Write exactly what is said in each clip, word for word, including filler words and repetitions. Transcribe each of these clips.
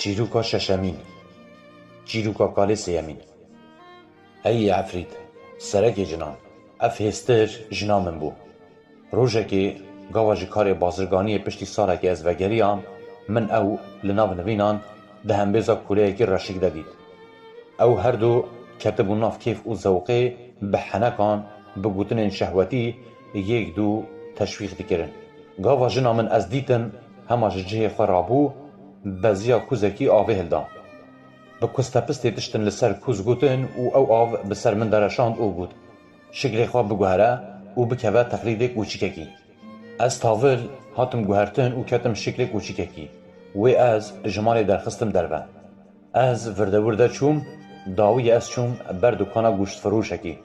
Çîroka şeşemîn. Çîroka kalê sêyemîn. Ey Efrît, serekê cinan, ev hêstir jina min bû. Rojekê, gava ji karê bazirganiyê piştî salekê ez vegeriyam, min ew li nav nivînan di hembêza kûleyekî reşik de dît. Ew her du ketibûn nav kêf û zewqê bi henekan, bi gotinên şehwetî yek du teşwîq dikirin. Gava jina min ez dîtim, hema ji cihê xwe rabû, beziya kûzekî avê hilda. Bi kustepistê tiştin li ser kûz gotin û ew av bi ser min de reşand û got, "Şiklê xwe biguhere û bikeve teqlîdê kûçikekî." Ez tavil hatim guhertin û ketim şiklê kûçikekî. Wê ez ji malê derxistim derve. Ez virdewirde çûm, dawiyê ez çûm ber dukana goştfiroşekî.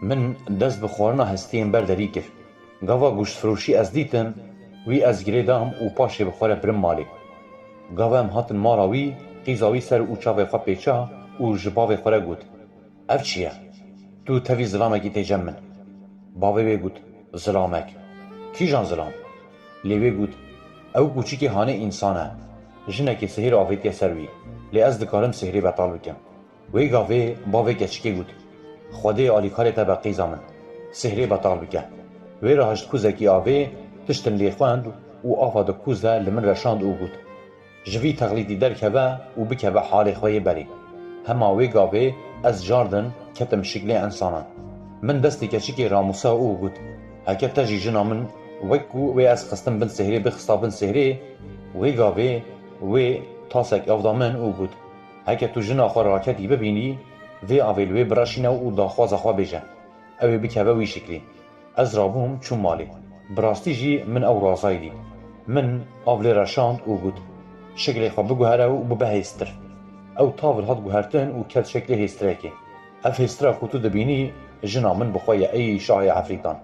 Min dest bi xwarina hestiyên ber derî kir. Gava goştfiroşî ez dîtim, wî ez girê dam û paşê bi xwe re birim malê. Gava em hatin mala wî, qîza wî ser û çavê xwe pêça û ji bavê xwe re got, "Ev çi ye? Tu tevî zilamekî tê cem min." Bavê wê got, "Zilamek? Kîjan zilam?" Lê wê got, "Ew kûçikê hanê însan e. Jinekê sihêr avêtiye ser wî. Lê ez dikarim sihêrê betal bikim." Wê gavê bavê keçikê got, "Xwedê alîkarê te be qîza min. Sihêrê betal bike." Wê rahişt kûzekî avê, tiştin lê xwend û ava di kûz de li min reşand û got, "Ji vî texlîtî derkeve û bikeve halê xwe yê berê." Hema wê gavê ez cardim, ketim şiklê ensanan. Min destê keçikê ramûsa û got, "Heke te jî jina min wek ku wê ez xistim bin sêhrê bixista bin sêhrê, wê gavê wê tasek av da min û got, 'Heke tu jina xwe raketî bibînî, vê avê li wê bireşîne û daxwaza xwe bêje. Ew ê bikeve wî şiklî.'" Ez rabûm, çûm malê. Bi rastî jî min ew razayî dît. Min av lê reşand û got, "Şiklê xwe biguhere û bibe hêstir." Ew tavil hat guhertin û ket şeklê hêstirekê. Ev hêstira ku tu dibînî, jina min bi xwe ye, ey şahê efrîtan.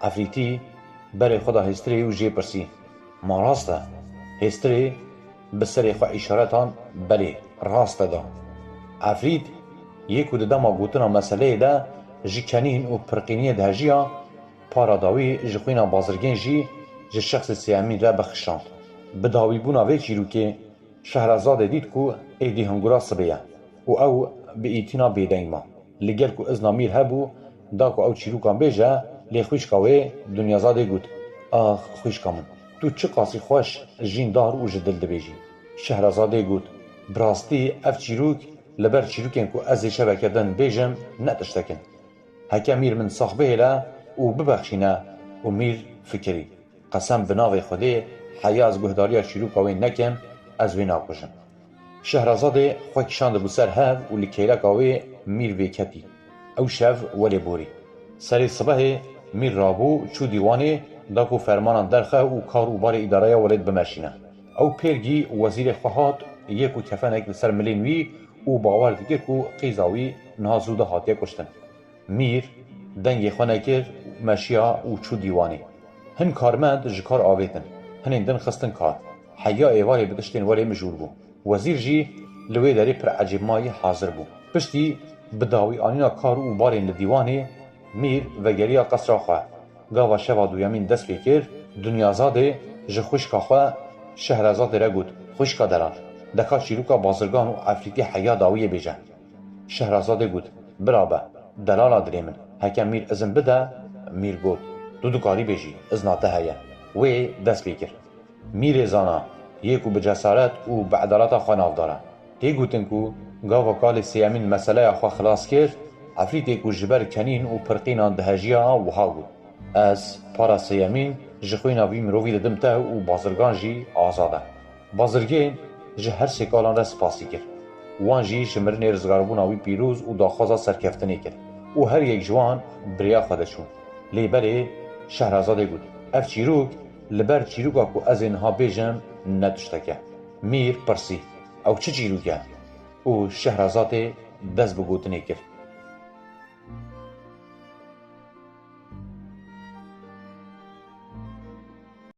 Efrîtî berê xwe da hêstirê û jê pirsî, "Ma rast e?" Hêstirê bi serê xwe îşaretan, "Belê, rast e," da. Efrît yê ku di dema gotina meseleyê de ji kenîn û pirqîniyê dihejiya, para dawî ji xwîna bazirgên jî ji şexsê sêyemîn re bixişand. Bi dawîbûna vê çîrokê, Şehrazadê dît ku êdî hingura sibê ye û ew bi îtina bêdeng ma. Li gel ku izna Mîr hebû, da ku ew çîrokan bêje, lê xwişka wê Dunyazadê got, "Ax, xwişka min, tu çiqasî xweş, jîndar û ji dil dibêjî." Şehrazadê got, "Bi rastî ev çîrok li ber çîrokên ku ez ê şeveke din bêjim, ne tiştek in. Heke Mîr min sax bihêle û bibexşîne." Û Mîr fikirî, "Qesem bi navê Xwedê, heya ez guhdariya çîroka wê nekim, ez wê nakujim." Şehrazadê xwe kişandibû ser hev û li keyleka wê Mîr vêketî. Ew şev welê borî. Serê sibehê Mîr rabû, çû dîwanê, da ku fermanan derxe û kar û barê îdareya welêt bimeşîne. Ew pêrgî wezîrê xwe hat, yê ku kefenek li ser milên wî û bawer dikir ku qîza wî niha zû de hatiye kuştin. Mîr dengê xwe nekir, meşiya û çû dîwanê. Hin karmend ji kar avêtin, hinên din xistin kar. Heya êvarê bi tiştên welê mijûl bû. Wezîr jî li wê derê pir ecêbmayî hazir bû. Piştî bi dawî anîna kar û barên li dîwanê, Mîr vegeriya qesra xwe. Gava şeva duyemîn dest pê kir, Dunyazadê ji xwişka xwe Şehrazadê re got, "Xwişka delal, deka çîroka bazirgan û efrîtî heya dawiyê bêje." Şehrazadê got, "Bira be, delala dilê min, heke Mîr izin bide." Mîr got, "Tu dikarî bêjî, izna te heye." Wê dest pê kir. Mîrê zana, yê ku bi cesaret û bi edaleta xwe navdar e. Tê gotin ku gava kalê sêyemîn meseleya xwe xilas kir, efrîtê ku ji ber kenîn û pirqînan dihejiya wiha got, "Ez, para sêyemîn, ji xwîna vî mirovî didim te û bazirgan jî azad e." Bazirgên ji her sê kalan re spasî kir. Wan jî ji mirinê rizgarbûna wî pîroz û daxwaza serkeftinê kir û her yek ji wan bi rêya xwe de çûn. Lê belê Şehrazadê got, "Ev çîrok li ber çîroka ku ez ê niha bêjim ne tiştek e." Mîr pirsî, "Ew çi çîrok e?" Û Şehrazadê dest bi gotinê kir.